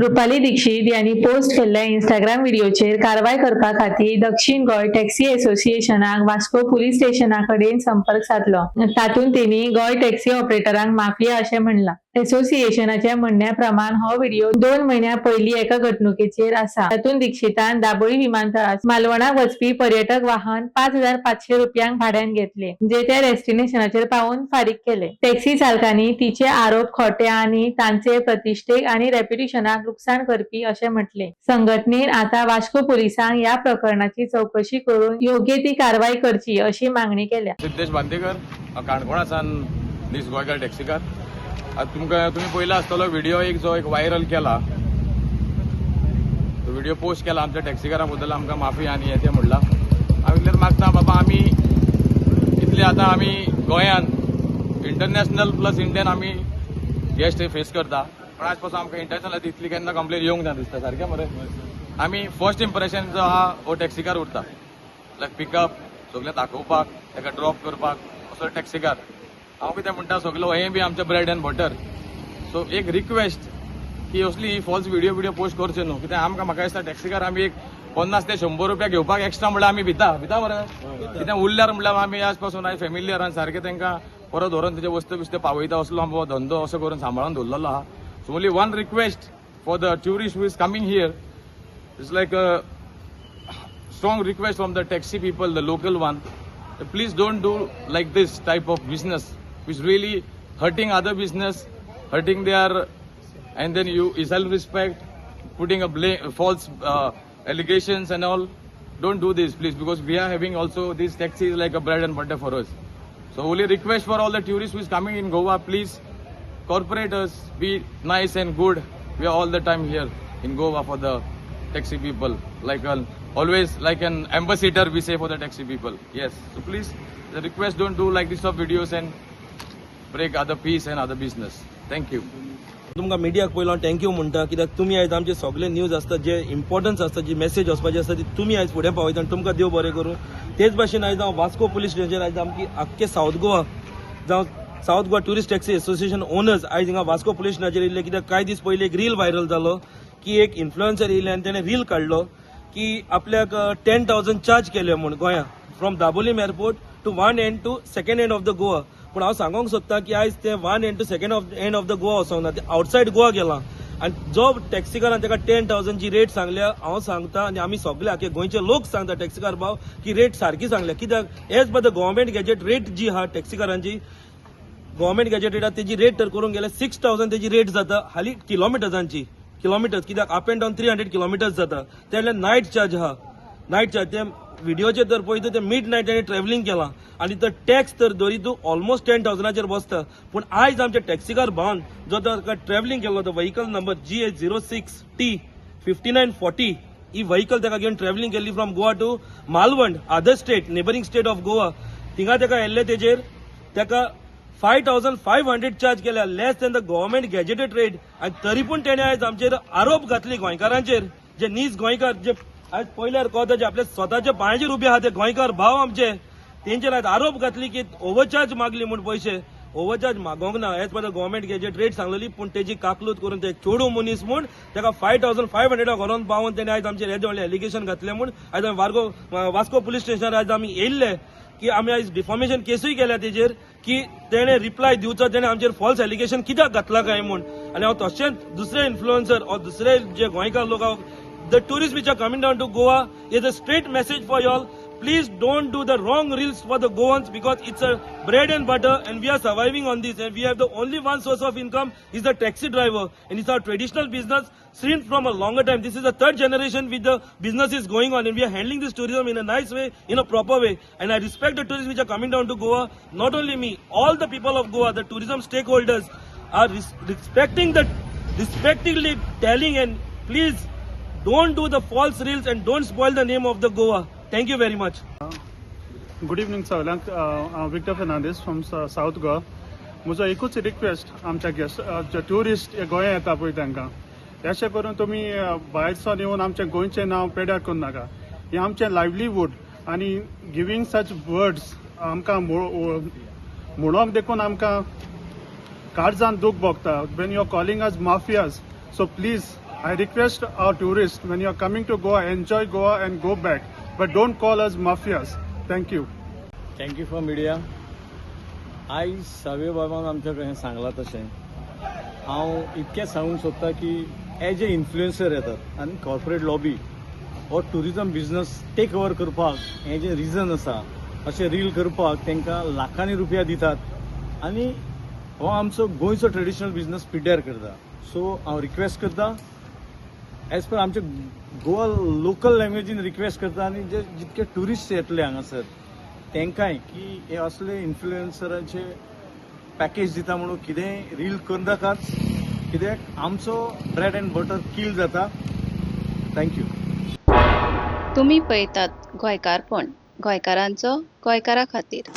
रुपाली दीक्षित यांनी पोस्ट केल्ल्या इंस्टाग्राम व्हिडिओचेर कारवाय करपा खातीर दक्षिण गोंय टॅक्सी असोसिएशनाक वास्को पुलीस स्टेशना कडेन संपर्क साधलो. तातूंत तेणी गोंय टॅक्सी ऑपरेटरांक माफिया अशें म्हणलां. असोसिएशनाच्या म्हणण्या प्रमाण हो व्हिडिओ 2 म्हयन्यां पयलीं एका घडणुकेचेर आसा. तातूंत दीक्षितान दाबोळी विमानतळार मालवणाक वचपी पर्यटक वाहन 5500 रुपयांक भाड्यान घेतले, जे त्या डेस्टिनेशनाचेर पावून फारीक केले. टॅक्सी चालकांनी तिचे आरोप खोटे आनी तांचे प्रतिश्ठेक आनी रेप्युटेशनाक लुकसाण करपी अशें म्हटले. संघटनेन आता वास्को पोलिसांक ह्या प्रकरणाची चवकशी करून योग्य ती कारवाय करची अशी मागणी केल्या. सिद्धेश बांदेकर, हांव काणकोणासान नीज गोंयकार टॅक्सीकार. आतां तुमकां तुमी पयला आसतलो व्हिडिओ एक जो एक व्हायरल केला, तो व्हिडिओ पोस्ट केला आमच्या टॅक्सीकारां बद्दल. आमकां माफी आनी हें तें म्हणलां. हांव इतलेंच मागता बाबा, आमी इतले आतां आमी गोंयान इंटरनॅशनल प्लस इंडियन आमी गेस्ट फेस करता, पण आज पासून आमकां इंटरनॅशनल इतली केन्ना कंप्लेन येवंक ना दिसता. सारकें मरे? आमी फर्स्ट इम्प्रेशन जो आहा हो टॅक्सीकार उरता, लायक पिकअप सगळें दाखोवपाक, ताका ड्रॉप करपाक असो टॅक्सीकार. हांव कितें म्हणटा, सगलो हें बी आमचें ब्रेड एंड बटर. सो एक रिक्वेस्ट की असली ही फॉल्स व्हिडिओ व्हिडिओ पोस्ट करचे न्हू. कित्याक आमकां, म्हाका दिसता, टॅक्सीकार आमी एक 50 ते 100 रुपया घेवपाक एक्स्ट्रा म्हणल्यार आमी भिता भिता मरे. कितें उरल्यार म्हणल्यार आमी आज पासून आयज फेमिलियर आनी सारकें तांकां परत व्हरोन तेजे वस्तू बिस्तू पावयता. असलो आमचो धंदो असो करून सांबाळून दवरलेलो आहा. So only one request for the tourist who is coming here. It's like a strong request from the taxi people, the local one. Please don't do like this type of business, which really hurting other business, hurting their, and then you self-respect, putting a blame, false allegations and all. Don't do this, please, because we are having also this taxi is like a bread and butter for us. So only request for all the tourists who is coming in Goa, please cooperate us, be nice and good. We are all the time here in Goa for the taxi people, like always, like an ambassador, we say, for the taxi people. Yes. So please, the request, don't do like this of videos and break other peace and other business. Thank you. तुमकां मिडियाक पयलो हांव thank you म्हणटा, कित्याक तुमी आयज आमचे सगळे news आसता, जे इम्पॉर्टन्स आसता, जी मेसेज वचपाची आसता, ती तुमी आयज फुडें पावयता आनी तुमकां देव बरें करूं. तेच भाशेन आयज हांव वास्को पुलीस स्टेशनार आयज आमची आख्खे सावथ गोवा जावं South Goa Tourist Taxi Association owners आयज हिंगा वास्को पुलीस स्टेशनाचेर येयल्ले, कित्याक कांय दीस पयलीं एक रील व्हायरल जालो की एक इन्फ्लुएन्सर येयले आनी तेणें रील काडलो की आपल्याक 10,000 चार्ज केले म्हूण गोंया from Dabolim airport to one end to second end of the Goa. पूण हांव सांगोंक सोदता की आयज ते one end to second of end of the Goa वचोंक ना, ते आवटसायड गोवा गेलां. आनी जो टॅक्सीकारान ताका 10,000ची रेट सांगल्या, हांव सांगता आनी आमी सगळे आख्खे गोंयचे लोक सांगता टॅक्सीकार भाव की रेट सारकी सांगल्या, कित्याक as per the government gazette rate जी आहा टॅक्सीकारांची, गव्हर्मेंट गॅजेट रेट आहा, तेजी रेट तर करूंक गेल्यार 6,000 तेजी रेट जाता हाली किलोमिटर्सांची किलोमिटर्स, कित्याक up and down 300 kilometers जाता. ते म्हणल्यार नायट चार्ज आहा. नायट चार्ज ते व्हिडिओचेर जर पळयता, ते मिड नायट ताणें ट्रॅव्हलिंग केलां आनी तो टॅक्स तर धरी तूं ऑलमोस्ट 10,000चेर बसता. पूण आयज आमच्या टॅक्सीकार भावान जो ताका ट्रॅव्हलिंग केल्लो, तो vehicle number GA 06 T 5940, ही व्हेकल ताका घेवन ट्रॅव्हलिंग केल्ली from Goa to Malvan, other state, neighbouring state of Goa. थिंगा ताका येयल्ले तेजेर ताका 5500 चार्ज केल्या, less than the government gazetted rate. आनी तरी पूण तेणे आयज आमचेर आरोप घातले गोंयकारांचेर, जे नीज गोंयकार, जे आयज पयल्यार कळता, जे आपल्या स्वताच्या पांयाचेर उबे आहा ते गोंयकार भाव आमचे, तेंचेर आयज आरोप घातली की ओवरचार्ज मागली म्हूण. पयशे ओवरचार्ज मागोंक ना, as per the government gazette rate सांगलेली. पूण तेजी काकलूत करून ते चेडूं मनीस म्हूण ताका 5500 व्हरोन पावोवन तेणे आयज आमचेर हें व्हडलें एलिगेशन घातलें म्हूण आयज आमी वार्गो वास्को पुलीस स्टेशनार आयज आमी येयल्ले की आमी आयज डिफॉमेशन केसूय केल्या तेजेर की तेणे रिप्लाय दिवचो, तेणे आमचेर फॉल्स एलिगेशन कित्याक घातला काय म्हूण. आनी हांव तशेंच दुसरे इन्फ्लुएन्सर ऑर दुसरे जे गोंयकार लोक, the tourist which are coming down to Goa, is a straight message for y'all. Please don't do the wrong reels for the Goans, because it's a bread and butter and we are surviving on this, and we have the only one source of income is the taxi driver, and it's our traditional business seen from a longer time. This is the third generation with the business is going on, and we are handling this tourism in a nice way, in a proper way. And I respect the tourists which are coming down to Goa. Not only me, all the people of Goa, the tourism stakeholders are respecting the respectively telling, and please don't do the false reels and don't spoil the name of the Goa. Thank you very much. Good evening सगळ्यांक. हांव Victor Fernandes from south Goa. म्हजो एकूच request आमच्या guest जे tourist गोंया येता पळय तांकां, अशें करून तुमी भायरसून येवन आमचें गोंयचें नांव पेड्यार करूं नाका. हें आमचें लायवलीवूड आनी गिवींग सच वर्ड्स आमकां म्हणोंक देखून आमकां काळजान दूख भोगता when you are calling us mafias. So please. I request our tourist, when you are coming to Goa, enjoy Goa and go back, but don't call us mafias. Thank you. Thank you for media. आयज सावय बाबान आमच्या कडेन सांगलां तशें हांव इतकें सांगूंक सोदता की एज ए इन्फ्लुएन्सर येतात आनी कॉर्पोरेट लॉबी हो टुरिजम बिजनस टेक ओवर करपाक हें जें रिजन आसा, अशें रील करपाक तांकां लाखांनी रुपया दितात आनी हो आमचो गोंयचो ट्रेडिशनल बिजनस पिड्ड्यार करता. सो हांव रिक्वेस्ट करता, एज पर आमचे गोवा लोकल लँग्वेजीन रिक्वेस्ट करता आनी जे जितके ट्युरिस्ट येतले हांगासर तांकांय की हे असले इन्फ्लुएन्सराचे पॅकेज दिता म्हणून कितेंय रील करनाकात, कित्याक आमचो ब्रेड अँड बटर किल जाता. Thank you. तुमी पळयतात गोंयकारपण, गोंयकारांचो गोंयकारा खातीर.